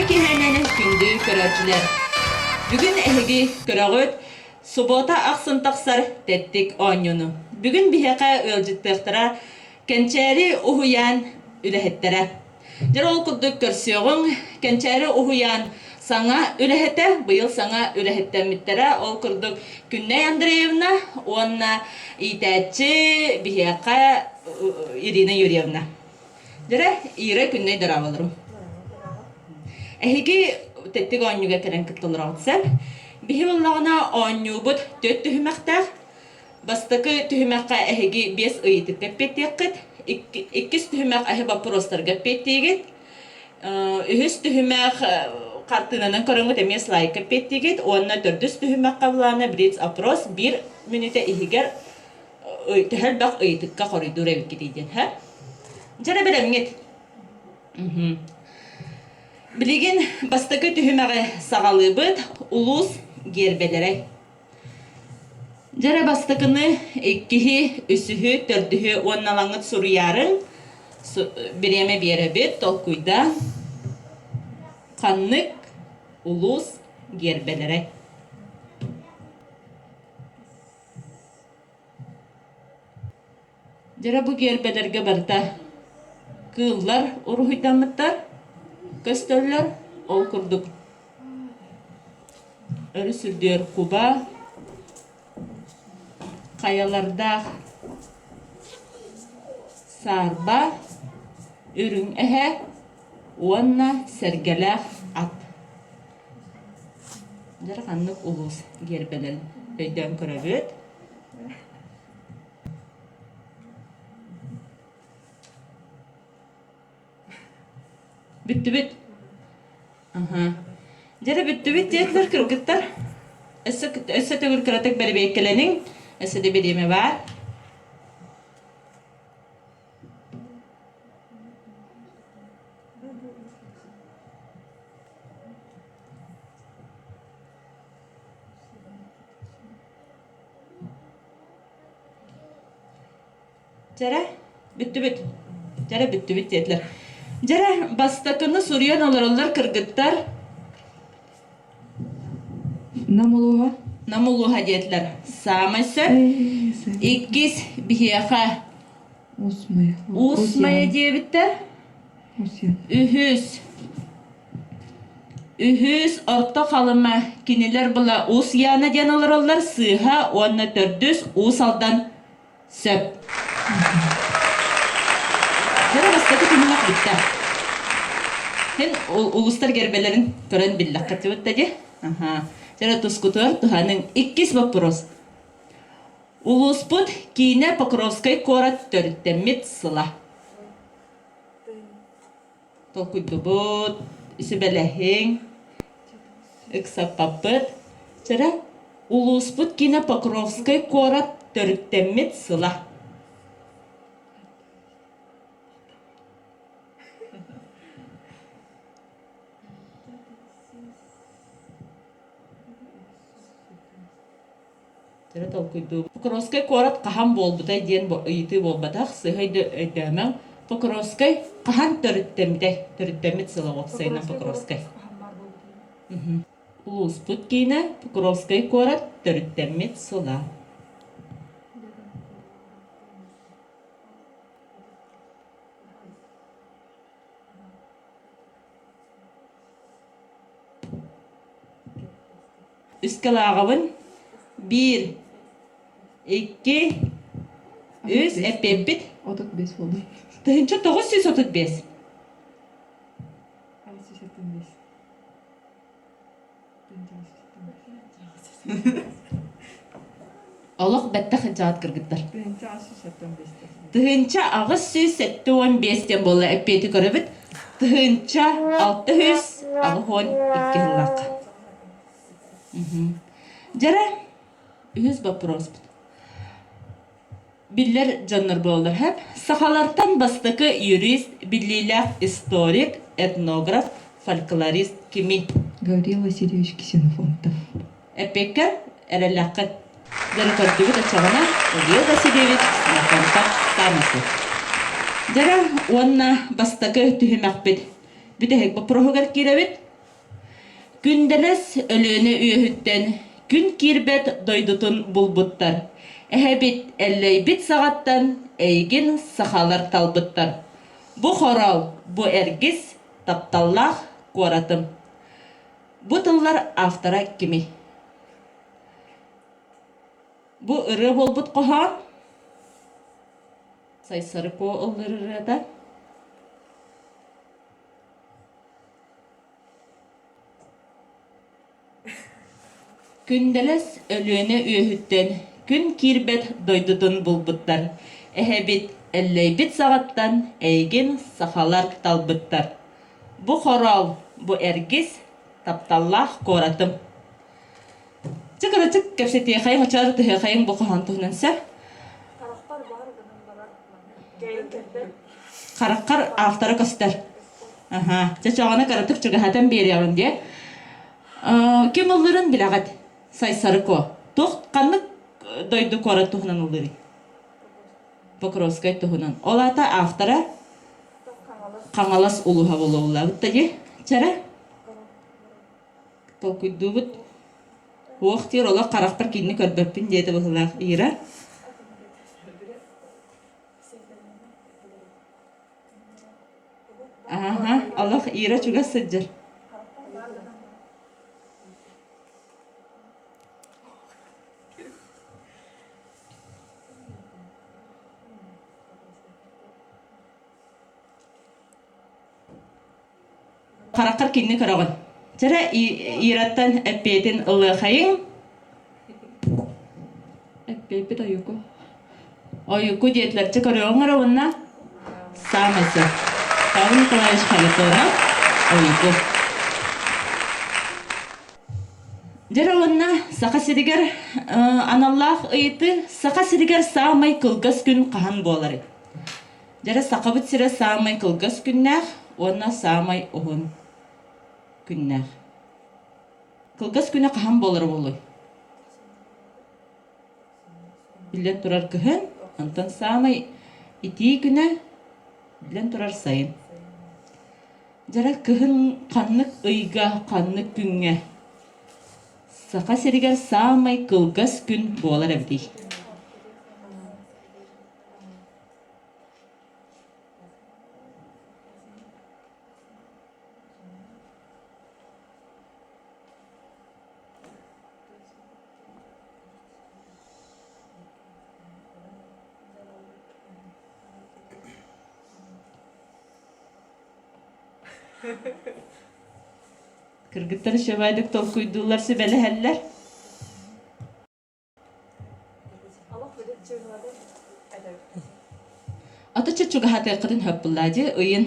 киэһэнэн күндү көрөөччүлэр! Бүгүн эһиги көрөҕүт субуота ахсын тахсар тэттик оонньууну. Бүгүн биһиэхэ ыалдьыттыахтара Кэнчээри уһуйаан үлэһиттэрэ. Дьэ ол курдук көрсүөҕүҥ, Кэнчээри уһуйаан саҥа үлэһитэ, быйыл саҥа үлэһиттэммиттэрэ. Ол курдук Күннэй Андреевна уонна иитээччи биһиэхэ Ирина Юрьевна. Дьэрэ, Ира Күннэй дорооболорум. Эһиги тэттик оонньууга кэлэн кытта олороҕут сөп. Биһи буоллаҕына оонньуубут түөрт түһүмэхтээх. Бастакы түһүмэххэ эһиги биэс ыйытыкка эппиэттиэххит. Иккис түһүмэх эһи боппуруостарга эппиэттиигит. Үһүс түһүмэх хартыынанан көрөҥҥүт эмиэ слайдка эппиэттиигит. Уонна төрдүс түһүмэххэ былаана блиц-опрос биир мүнүүтэ иһигэр төһө элбэх ыйытыкка хоруйдуур эбиккитий диэн. Дьэ бэлэмҥит. Билигин бастакы түһүмэҕи саҕалыыбыт. Улуус гиэрбэлэрэ. Дьэ эрэ бастакыны, иккиһи, үсүһү, төрдүһү уонна ылаҥҥыт суруйаарыҥ. Бириэмэ биэрэбит, толкуйдааҥ. Ханнык улуус гиэрбэлэрэ? Дьэ бу гиэрбэлэргэ барыта кыыллар уруһуйдаммыттар, көстөллөр. Ол курдук өрүс үрдүгэр куба, хайалардаах саарба, үрүҥ эһэ уонна сэргэлээх ат. Дьэ ханнык улуус гиэрбэлэрин өйдөөн көрөбүт. Бүттүбүт. Аһа. Дьэ бүттүбүт диэтилэр кыргыттар. Өссө, өссө төгүл кыратык бэрэбиэркэлэниҥ. Өссө да бириэмэ баар. Дьэрэ, бүттүбүт. Дьэрэ, бүттүбүт диэтилэр. Дьэрэ, бастакыны суруйан олороллор кыргыттар. Нам улууһа. Нам улууһа диэтилэр. Саамай сөп. Иккис биһиэхэ Уус Майа. Уус Майа диэбиттэр. Үһүс. Үһүс Орто Халыма кинилэр була Уус Яна диэн олороллор сыыһа уонна төрдүс Уус Алдан сөп. Дьэ бастакы түһүмэх бүттэ. Һин улуустар гербэлэрин көрөн биллэххит да дии. Аха. Дьэ тускутугар туһаныҥ. Иккис вопрос. Улууспут киинэ Покровскай куорат төрүттэммит сыла. Толкуйдубут, сүбэлэһиҥ, ыксаппаппыт. Чэрэ, улууспут киинэ Покровскай куорат төрүттэммит сыла. Төрө толкуйдуу. Покровскай куорат хаһан буолбутай диэн ыйытыы буолбатах, сыыһа өйдөөмөҥ. Покровскай хаһан төрүттэммитэй? Төрүттэммит сыла уопсайынан Покровскай. Улууспут киинэ Покровскай куорат төрүттэммит сыла. Үскэ ааҕабын. Биир, икки, үс, эппиэппит. 35 буолла. 1935. 875. Олох бэттэх сылдьаҕыт кыргыттар. 1875. 1875 диэн буолла эппиэти көрөбүт. 1682 сыллаахха. Дьэрэ, үһүс боппуруоспут. Биллэр дьоннор буолаллар һэп. Сахалартан бастакы юрист, биллиилээх историк, этнограф, фольклорист кимий? Гаврил Васильевич Ксенофонтов. Эппиэккэ эрэллээххит. Дьэрэ көрдүбүт оччоҕуна Гаврил Васильевич Ксенофонтов саамасы. Дьэрэ уонна бастакы түһүмэхпит бүтэһик боппуруоһугар киирэбит. Күндэлэс Өлүөнэ үөһүттэн күн киирбэт дойдутун булбуттар. Эһэбит Эллэйбит саҕаттан эйигин сахалар талбыттар. Бу хороол, бу эргис, тапталлаах куоратым. Бу тыллар автора кимий? Бу ырыа буолбут хоһоон Сайсарыко ыллыр ырыата. Күндэлэс Өлүөнэ үөһүттэн күн киирбэт дойдутун булбуттар. Эһэбит Эллэйбит саҕаттан эйигин сахалар талбыттар. Бу хороол, бу эргис, тапталлаах куоратым. Чэ, кырачык кэпсэтиэхэйиҥ, оччо ырытыһыахайыҥ бу хоһоон туһунан сөп. Харахпар баар гынан баран дьайын кэлбэт. Хараххар автора көстөр. Аха. Чэ, чоҕону кыратык чугаһатан биэриэҕин диэ. Ким ыллырын билэҕит? Сайсарыко. Туох ханнык дойду куорат туһунан ыллырый? Покровскай туһунан. Ол аата автора Хаҥалас улууһа буолуоллаабыт да дии. Чэрэ? Толкуйдуубут. Уох диир олох харахпар кинини көрбөппүн диэтэ быһыылаах Ира. Аха, олох Ира чугас сылдьар. Хараххар кинини көрөҕүн. Чэрэ Ираттан эппиэтин ылыахайыҥ. Эппиэппит ойуку. Ойуку диэтилэр. Чэ көрүөҕүҥ эрэ уонна саамай сөп. Павел Николаевич Харитонов Ойуку. Дьэ уонна Саха сиригэр аналлаах ыйытыы Саха сиригэр саамай кылгас күн хаһан буоларый? Дьэрэ Сахабыт сирэ саамай кылгас күннээх уонна саамай уһун күннээх. Кылгас күнэ хаһан буолара буолуой? Биллэн турар кыһын, онтон саамай итии күнэ биллэн турар сайын. Дьэрэ кыһын ханнык ыйга, ханнык күҥҥэ Саха сиригэр саамай кылгас күн буолар эбитий? Кыргыттар үчүгэйдик толкуйдууллар, сүбэлэһэллэр. Ата чугаһатыаххытын сөп буоллаа дии ыйын.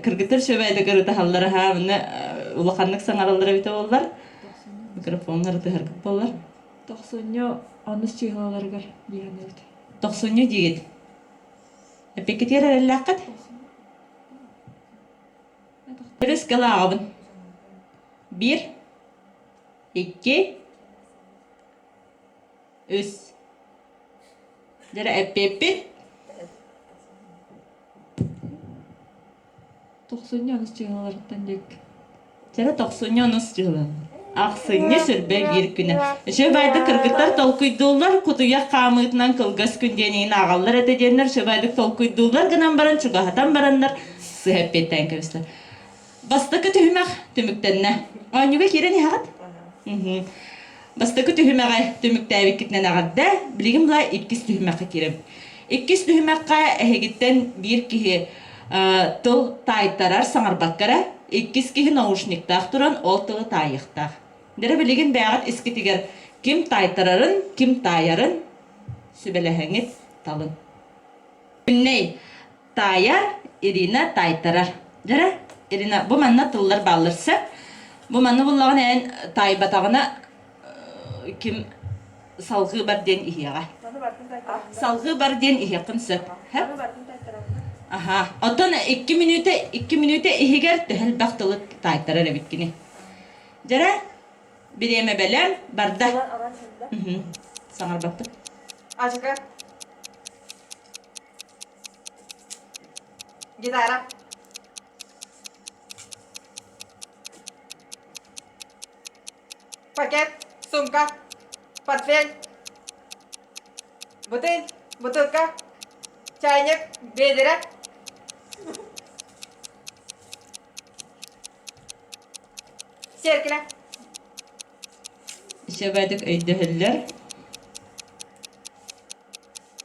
Кыргыттар үчүгэйдик ырытаһаллар аһаа, манна улаханнык саҥараллар эбитэ буоллар. Микрофоҥҥа ырытыһаргыт буоллар. Тохсунньу онус чыыһылаларыгар дии саныыбыт. Тохсунньу диигит. Эппиккитигэр эрэллээххит? Өрүс кылааҕабын. Биир, икки, үс. Дьэрэ эппиэппит. Тохсунньу онус чыыһылаларыттан диэк. Чэрэ тохсунньу онус дьыла. Ахсынньы сүрбэ биир күнэ. Үчүгэй баайдык кыргыттар толкуйдууллар, кутуйах хаамыытынан кылгас күн диэн ааҕаллар этэ диэннэр үчүгэй толкуйдууллар гынан баран чугаһатан бараннар сыһа эппиэттээн кэбистэр. Бастакы түһүмэх түмүктэннэ. Оонньууга киирэн иһэҕит? Бастакы түһүмэҕи түмүктээбиккитинэн эҕэрдэ. Билигин була иккис түһүмэххэ киирэбит. Иккис түһүмэххэ эһигиттэн биир киһи тыл таайтарар, саҥарбакка эрэ, иккис киһи наушниктаах туран ол тылы таайыахтаах. Дэрэ билигин бэйэҕит искитигэр ким таайтарарын, ким таайарын сүбэлэһэҥҥит талын. Күннэй, таайар, Ирина таайтарар. Дьэрэ, Ирина, бу манна тыллар бааллар сөп. Бу манна буллаҕына эн таайбатаҕына ким салҕыы бар диэн иһиэҕэ. Салҕыы бар диэн иһиэххин сөп. Аха. Оттон икки мүнүүтэ, икки мүнүүтэ иһигэр төһө элбэх тылы таайтарар эбиккини. Дьэрэ, бириэмэ бэлэм, барда. Саҥарбаппыт. Ажыка. Гитара. Пакет, сумка, портфель, бутыль, бутылка, чайник, бедра. Сиэркилэ. Үчүгэйдик өйдөһөллөр.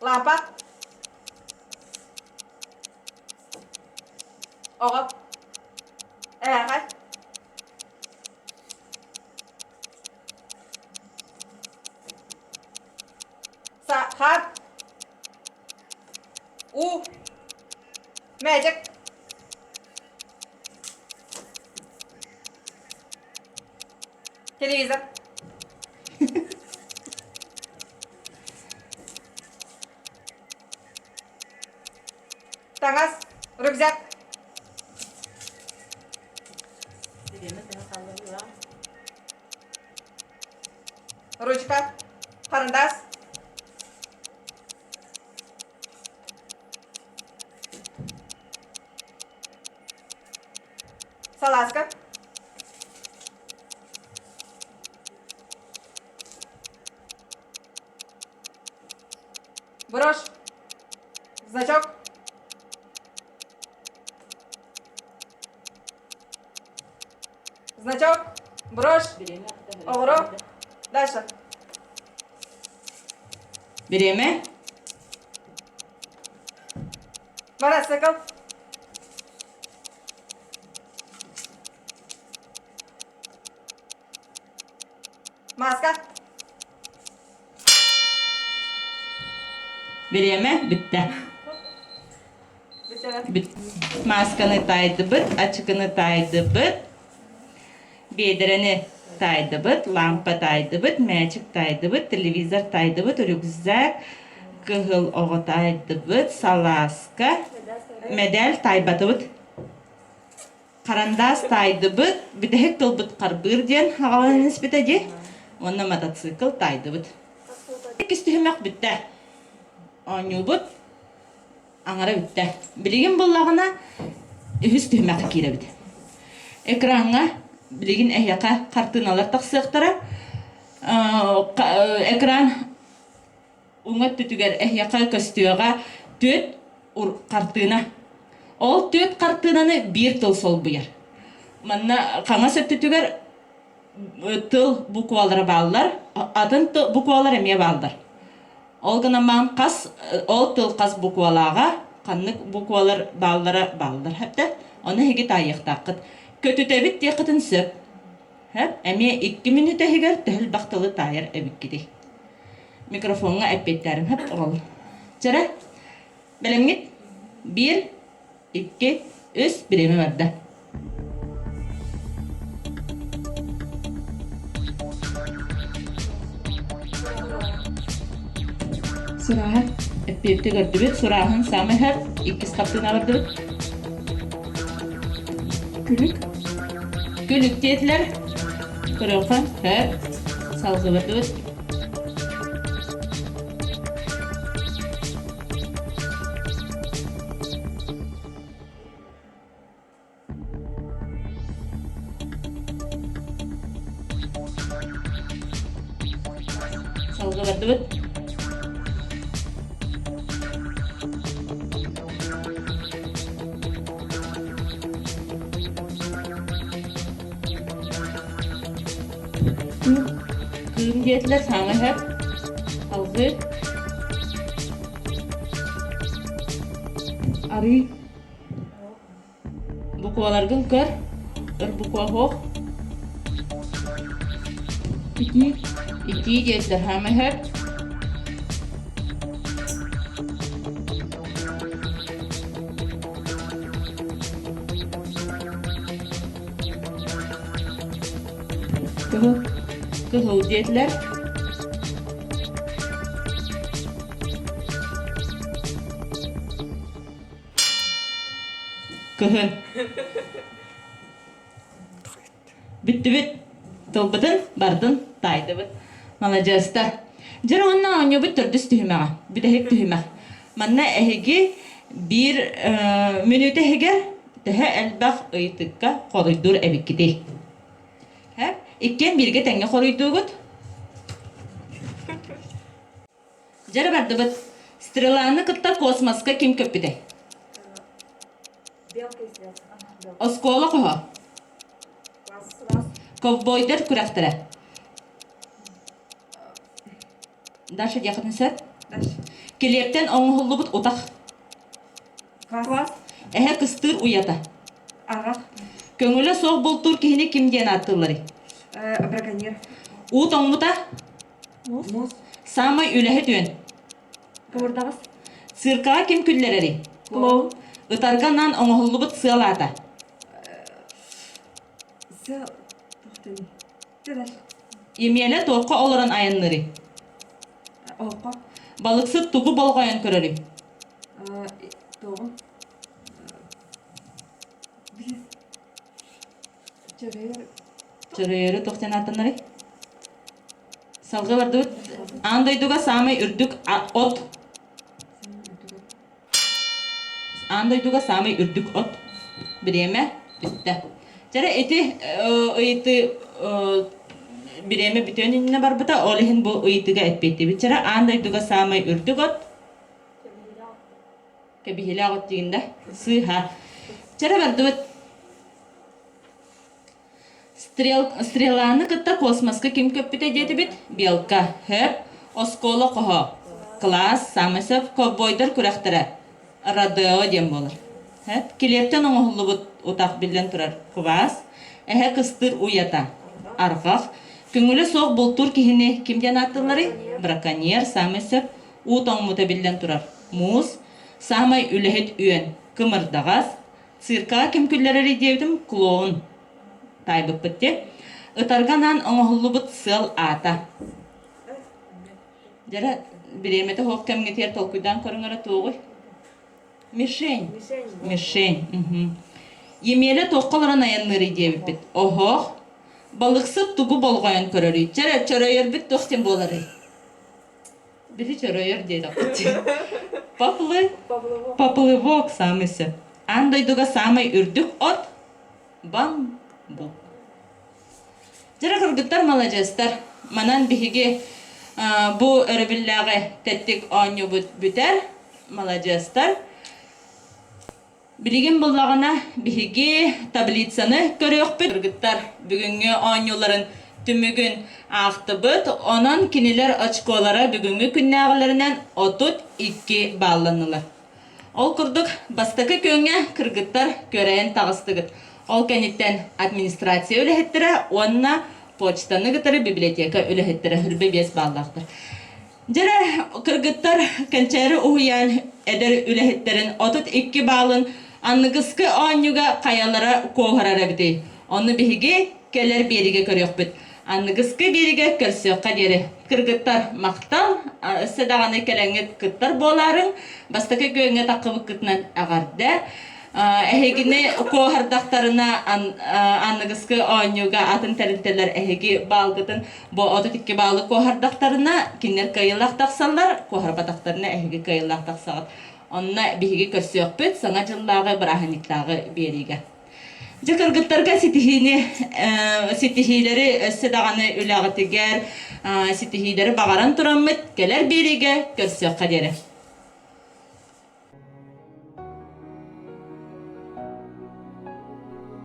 Лампа. Оҕо. Ээҕэ. Сахар. У. Мэжик. Телевизор. Таҥас. Рюкзак. Ручка. Карандас. Салааска. Брошь. Значок. Значок. Брошь. Оҕуруо. Дальше. Бириэмэ. Мотоцикл. Маска. Бириэмэ бүттэ. Маасканы таайдыбыт, ачыкыны таайдыбыт, биэдэрэни таайдыбыт, лампа таайдыбыт, мээчик таайдыбыт, телевизор таайдыбыт, рюкзак, кыһыл оҕо таайдыбыт, салааска, мэдэл таайбатыбыт. Харандаас таайдыбыт, бүтэһик тылбыт харбыыр диэн аҕалан испитэ дии. Уонна мотоцикл таайдыбыт. Иккис түһүмэх бүттэ. Оонньуубут аҥара бүттэ. Билигин буллаҕына үһүс түһүмэххэ киирэбит. Экраҥҥа билигин эһиэхэ хартыыналар тахсыахтара. Экран уҥа өттүтүгэр эһиэхэ көстүөҕэ түөрт хартыына. Ол түөрт хартыынаны биир тыл солбуйар. Манна хаҥас өттүтүгэр тыл буквалара бааллар, атын тыл буквалар эмиэ бааллар. Ол гынан баран хас ол тыл хас буквалааҕа, ханнык буквалар бааллара бааллар хэптэ. Ону эһиги таайыахтааххыт. Көтүтэбит диэххитин сөп. Хэп, эмиэ икки мүнүүтэ иһигэр төһө элбэх тылы таайар эбиккитий. Микрофоҥҥа эппиэттээрим хэп оҕол. Чэрэ, бэлэмҥит? Биир, икки, үс, бириэмэ барда. Сурааһа. Эппиэтти көрдүбүт. Сурааһын саамай иһэр. Иккис хартыына бардыбыт. Күлүк. Күлүк диэтилэр. Көрүөххэ. Һэ. Салгыы бардыбыт. Салгыы бардыбыт. Кыым диэтилэр саҥа иһэр. Салгыы. Арыы. Букваларгын көр. Өр буква суох. Итии. Итии диэтилэр хаама иһэр. Кыһыл. Кыһыл диэтилэр. Кыһын. Бүттүбүт. Тылбытын бардын таайдыбыт. Маладьыастар. Дьэр уонна оонньуубут төрдүс түһүмэҕэ. Бүтэһик түһүмэх. Манна эһиги биир мүнүүтэ иһигэр төһө элбэх ыйытыкка хоруйдуур эбиккитий? Иккиэн бииргэ тэҥҥэ хоруйдуугут. Дьэрэ бардыбыт. Стреланы кытта космоска ким көппүтэй? Оскуола хоһо. Ковбойдар күрэхтэрэ. Даша диэххитин сөп. Килиэптэн оҥоһуллубут утах. Квас. Эһэ кыстыыр уйата. Аҕах. Көҥүлэ суох бултуур киһини ким диэн ааттыылларый? Браконьер. Уу тоҥмута. Муус. Саамай үлэһит үөн. Кымырдаҕас. Циркаҕа ким күллэрэрий? Клоун. Ытарга анаан оҥоһуллубут сыал аата. Сыал. Туох Емеля туохха олорон айанныырый? Оһоххо. Балыксыт тугу болҕойон көрөрүй? Туоҕун. Чөрөйөр. Чөрөйөрү туох диэн ааттанарый? Салгыы бардыбыт. Аан дойдуга саамай үрдүк от. Аан дойдуга саамай үрдүк от. Бириэмэ бүттэ. Чэрэ ити ыйытыы бириэмэ бүтүөн иннинэ барбыта, ол иһин бу ыйытыыга эппиэттиибит. Чэрэ аан дойдуга саамай үрдүк от кэбиһиилээх от диигин да сыыһа. Чэрэ бардыбыт. Стрел, стреланы кытта космоска ким көппүтэ диэтибит? Белка. Хөп. Оскуола хоһо. Класс, саамай сөп. Ковбойдар күрэхтэрэ. Родео диэн буолар. Хөп. Килиэптэн оҥоһуллубут утах биллэн турар. Квас. Эһэ кыстыыр уйата. Арҕах. Көҥүлэ суох бултуур киһини ким диэн ааттыылларый? Браконьер, саамай сөп. Уу тоҥмута биллэн турар. Муус. Саамай үлэһит үөн. Кымырдаҕас. Циркаҕа ким күллэрэрий диэбитим клоун таайбыппыт дии. Ытарга анаан оҥоһуллубут сыал аата. Дьэрэ бириэмэтэ суох кэмҥитигэр толкуйдаан көрүҥ эрэ туоҕуй? Мишень. Мишень. Емеля туохха олорон айанныырый диэбиппит. Оһох. Балыксыт тугу болҕойон көрөрүй? Чэрэ, чөрөйөрбүт туох диэн буоларый? Били чөрөйөр диэтэхпит. Поплы, поплывок саамай сөп. Аан дойдуга саамай үрдүк от бамбук. Дьэрэ кыргыттар маладьыастар. Манан биһиги бу өрөбүллээҕи тэттик оонньуубут бүтэр. Маладьыастар. Билигин буллаҕына биһиги таблицаны көрүөхпүт. Кыргыттар бүгүҥҥү оонньууларын түмүгүн аахтыбыт. Онон кинилэр очколара бүгүҥҥү күннээҕилэринэн 32 баалланнылар. Ол курдук бастакы күөҥҥэ кыргыттар күөрэйэн таҕыстыгыт. Ол кэнниттэн администрация үлэһиттэрэ уонна почтаны кытары библиотека үлэһиттэрэ хүрбэ 5 бааллаахтар. Дьэрэ, кыргыттар Кэнчээри уһуйаан эдэр үлэһиттэрин 32 баалын аныгыскы оонньууга хайалара куоһарар эбитий? Ону биһиги кэлэр биэригэ көрүөхпүт. Аныгыскы биэригэ көрсүөххэ диэри. Кыргыттар, махтал, өссө даҕаны кэлэҥҥит кыттар буолаарыҥ. Бастакы күөҥҥэ таххыбыккытынан эҕэрдэ. Эһигини куоһардахтарына аныгыскы оонньууга атын тэрилтэлэр эһиги баалгытын Бу 32 баалы куоһардахтарына, кинилэр кыайыылаах тахсаллар, куоһарбатахтарына эһиги кыайыылаах тахсаҕыт. Онно биһиги көрсүөхпүт Саҥа дьыллааҕы бырааһынньыктааҕы биэриигэ. Дьэ кыргыттарга ситиһиини, ситиһиилэри өссө даҕаны үлэҕитигэр ситиһиилэри баҕаран тураммыт кэлэр биэриигэ көрсүөххэ диэри.